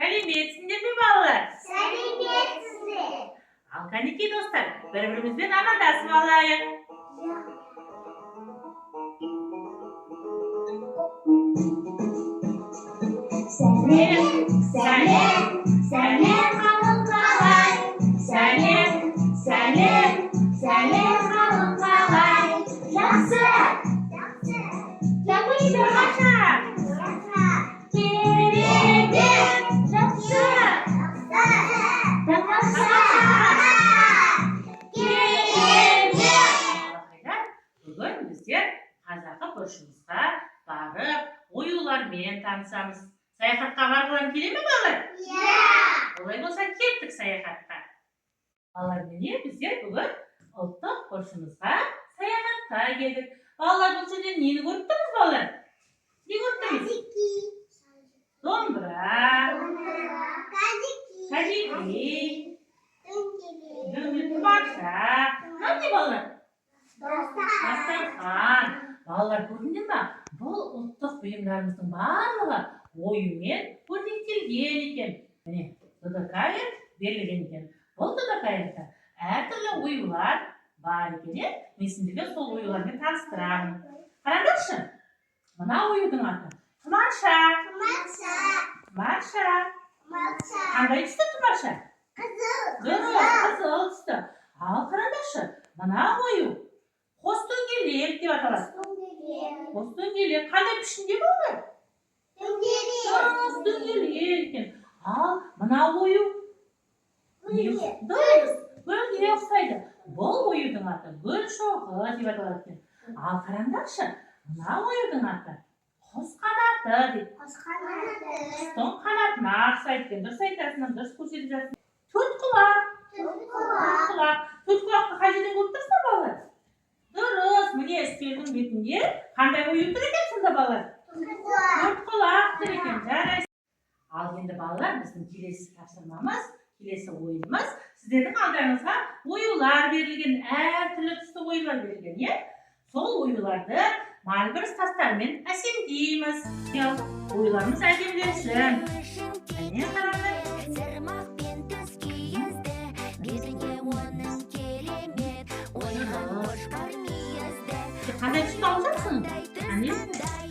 Сәлеметсіңдер ме, балалар? Сәлеметсіздер. Ал кәнекей, достар, бір бірімізбен амандасып алайық. Сәлем, сәлем, сәлем, қалың қалай? Сәлем, сәлем, сәлем, қалың қалай? Жақсы. Жақсы. Тамаша! Керемет. Жақсы. Жақсы. Тамаша. Керемет. Балақайлар, бүгін біздер қазақы бұрышымызға барып, оюлармен танысамыз. Саяхатқа барғыларың келе ме, балалар? Иә. Олай болса, кеттік саяхатқа. Балалар, міне, біздер бүгін ұлттық бұрышымызға саяхатқа келдік. Балалар, бұл жерден нені көріп тұрмыз, балалар? Не көріп тұрмыз? Домбыра, кәжекей, дөңгелек тұмарша. Мынау не, балалар? Дастархан. Балалар, көрдіңдер ма? Бұл ұлттық бұйымдарымыздың барлығы оюмен өрнектелген екен. Міне, додекаэр берілген екен. Бұл додекаэрда әртүрлі оюлар бар екен, иә? Мен сендерге сол оюлармен таныстырамын. Қараңдаршы, мына оюдың аты тұмарша. Тұмарша. Қандай түсті тұмарша? Қызыл, қызыл түсті. Ал қараңдаршы, мына ою қос дөңгелек деп аталады. Қос дөңгелек қандай пішінде, балалар? Дұрыс, дөңгелек екен. Ал мына ою дұрыс, гүлге ұқсайды. Бұл оюдың аты гүл шоғы деп аталады екен. Ал қараңдаршы, мына оюдың аты құс қанаты дейді. Құстың қанатына ұқсайды екен. Дұрыс айтасың, дұрыс көрсетіп жатсың. Төрт құлақ. Төрт құлақ. Төрт құлақты қай жерден көріп тұрсыңдар, балалар? Дұрыс, міне, үстелдің бетінде қандай ою тұр екен сонда, балалар? Төрт құлақ тұр екен. Жарайсың. Ал енді, балалар, біздің келесі тапсырмамыз, келесі ойынымыз: сіздердің алдарыңызға оюлар берілген, әртүрлі түсті оюлар берілген, иә? Сол оюларды мальбрс тастарымен әсемдейміз. Ал оюларымыз әдеміленсін. Міне, қараңдар. Сырмақпен түс киізді, бетіне оның керемет ойған қошқар мүйізді. Сен қандай түсті алып жатсың? Әне,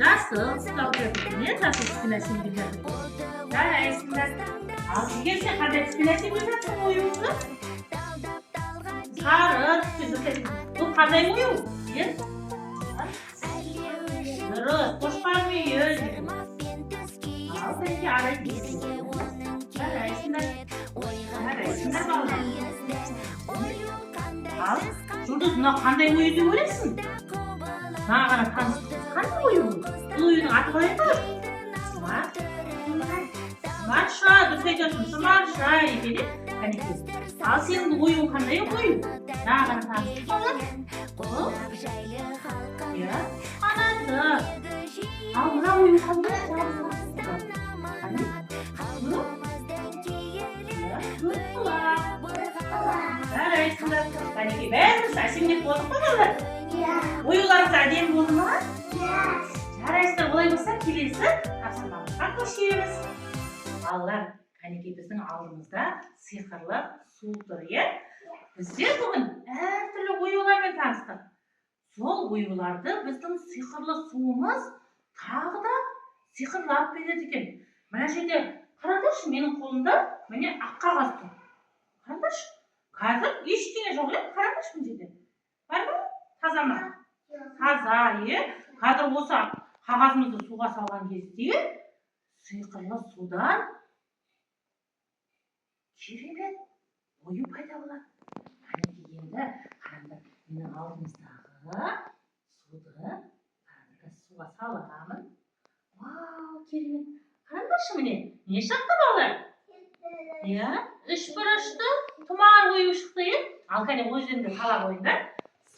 жасыл түсті алып жатырсың, иә? Жасыл түспен әсемдеп жатыр. Жарайсыңдар. Ал егер сен қандай түспен әсемдеп жатсың оюыңды? Сары түспен, дұрыс айтасың. Бұл қандай ою? Иә, дұрыс, қошқар мүйіз. Ал кәнекей, арай. Жарайсыңдар, жарайсыңдар, балалар. Ал Жұлдыз, мынау қандай ою деп ойлайсың? Маған ғана таныс. Қандай ою бұл? Бұл оюдың аты қалай аталады? Тұмарша, дұрыс айтасың, тұмарша екен, иә? Кәнекей, ал сенің бұл оюың қандай ою? Маған ғана таныс, балалар. Бұл, иә, қанаты. Ал мына ою қандай? Қане? Иә, төрт құлақ. Жарайсыңдар. Кәнекей, бәріміз әсемдеп болдық қой, балалар. Оюларымыз әдемі болды ма? Жарайсыздар. Олай болса, келесі тапсырмамызға көшеміз. Балалар, кәнекей, біздің алдымызда сиқырлы су тұр, иә? Біздер бүгін әртүрлі оюлармен таныстық. Сол оюларды біздің сиқырлы суымыз тағы да сиқырлап береді екен. Мына жерде қараңдаршы, менің қолымда, міне, ақ қағаз тұр. Қараңдаршы, қазір ештеңе жоқ, иә? Қараңдаршы, мына жерде бар ма? Таза ма? Таза, иә? Қазір осы қағазымызды суға салған кезде сиқырлы судан керемет ою пайда болады. Кәнекей, енді қараңдар, менің алдымыздағы суды, қараңдар, қазір суға саламын. Вау, керемет! Қараңдаршы, міне, не шықты, балалар? Иә, үш бұрышты тұмар ою шықты, иә? Ал кәне, өздерің сала қойыңдар.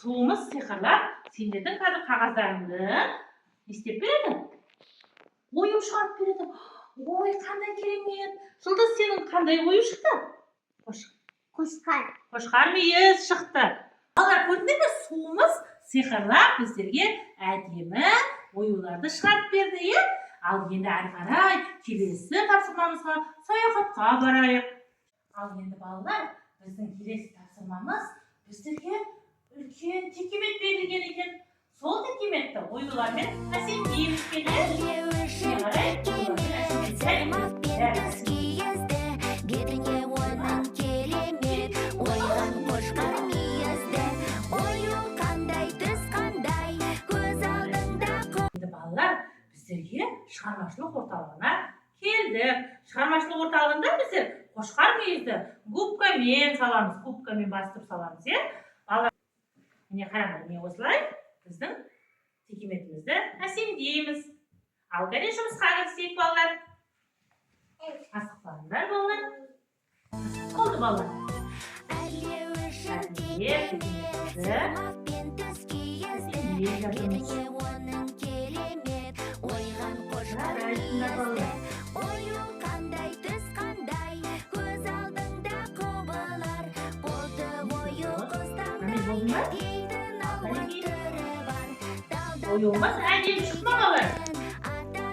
Суымыз сиқырлап сендердің қазір қағаздарыңды не істеп береді? Ою шығарып береді. Ой, қандай керемет! Жұлдыз, сенің қандай ою шықты? Қошқар. Қошқар мүйіз шықты. Балалар, көрдіңдер ме, суымыз сиқырлап біздерге әдемі оюларды шығарып берді, иә? Ал енді әрі қарай келесі тапсырмамызға, саяхатқа барайық. Ал енді, балалар, біздің келесі тапсырмамыз: біздерге үлкен текемет берілген екен. Сол текеметті оюлармен әсемдейміз, келе. Әрлеу үшін текемет, сырмақпен түскиізді, бетіне оның керемет ойған қошқар мүйізді. Ою қандай, түс қандай, көз алдыңда? Енді, балалар, біздерге шығармашылық орталығына келдік. Шығармашылық орталығында біздер қошқар мүйізді губкамен саламыз, губкамен бастырып саламыз, иә, балалар? Міне, қараңдар, міне, осылай біздің текеметімізді әсемдейміз. Ал кәне, жұмысқа кірісейік, балалар. Асықпаңдар, балалар. Болды, балалар. Әрлеу үшін Әрлеп, текемет, текеметті сырмақпен түскиізді, әсемдеп жатырмыз. бетіне оның керемет ойған қошқар Жарайсыңдар, мүйізді. балалар. Ою қандай, түс қандай, көз алдыңда құбылар. Қолтық ою Әне, құстандай, болды ма? дейтін алуан Әнекей. түрі бар. Оюымыз әдемі шықты ма, балалар?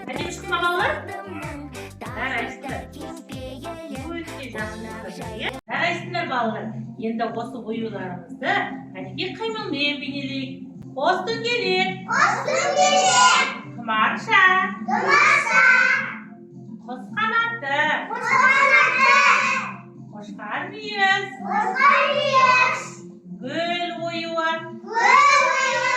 Әдемі шықты ма, балалар? Жарайсыңдар. Өте жақсы шықты, иә? Жарайсыңдар, балалар. Енді осы оюларымызды, кәнекей, қимылмен бейнелейік. Қос дөңгелек. Қос дөңгелек. Тұмарша. Тұмарша. Құс қанаты. Құс қанаты. Қошқар мүйіз. Қошқар мүйіз. Гүл оюы. Гүл оюы.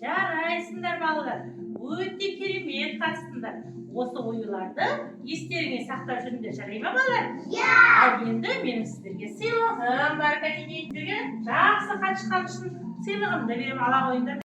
Жарайсыңдар, балалар, өте керемет қатыстыңдар. Осы оюларды естеріңе сақтап жүріңдер, жарай ма, балалар? Иә. Ал енді менің сіздерге сыйлығым бар. Кәнекей, сіздерге жақсы хат шыққан үшін сыйлығымды беремін, ала қойыңдар.